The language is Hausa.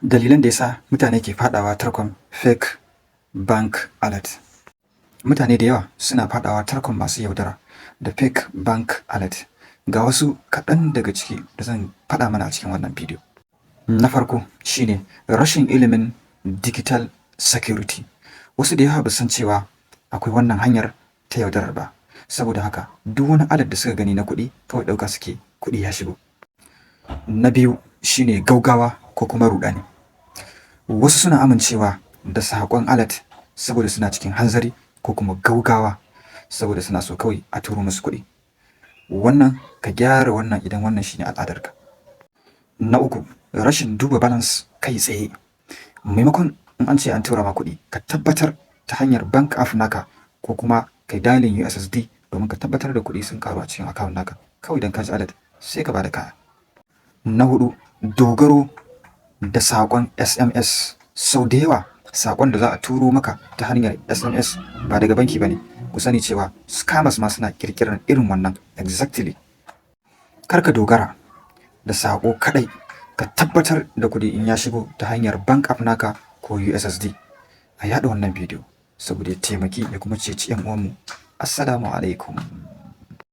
Dalilan da yasa mutane ke faɗawa tarkon fake bank alert. Mutane da yawa suna faɗawa tarkon masu yaudara da fake bank alert. Ga wasu kaɗan daga ciki da zan faɗa mana a cikin wannan bidiyo. Na farko shine rashin ilimin digital security. Wasu da yawa ba san cewa akwai wannan hanyar ta yaudarar ba. Saboda haka duk wani alert da suka gani na kuɗi, kawai ɗauka suke kuɗi ya shigo. Na biyu shine gaugawa ko kuma ruɗani. Wasu suna amincewa da saƙon alert saboda suna cikin hanzari ko kuma gaugawa, saboda suna so kawai a turo musu kuɗi. Wannan ka gyara wannan idan wannan shine al'adarka. Na uku, rashin duba balance kai tsaye. Maimakon in an ce an tura ma kuɗi, ka tabbatar ta hanyar bank app naka ko kuma kai dialing USSD domin ka tabbatar da kuɗi sun karu a cikin account naka. Kawai idan ka ji alert, sai ka bada kaya. Na huɗu, dogaro da saƙon SMS. Sau da yawa saƙon da za a turo maka ta hanyar SMS ba daga banki ba ne. Ku sani cewa scammers ma suna ƙirƙirar irin wannan exactly. Kar ka dogara da saƙo kaɗai, ka tabbatar da kuɗi in ya shigo ta hanyar bank app naka ko USSD. A yaɗa wannan bidiyo saboda ya taimaki ya kuma ceci 'yan uwanmu. Assalamu alaikum.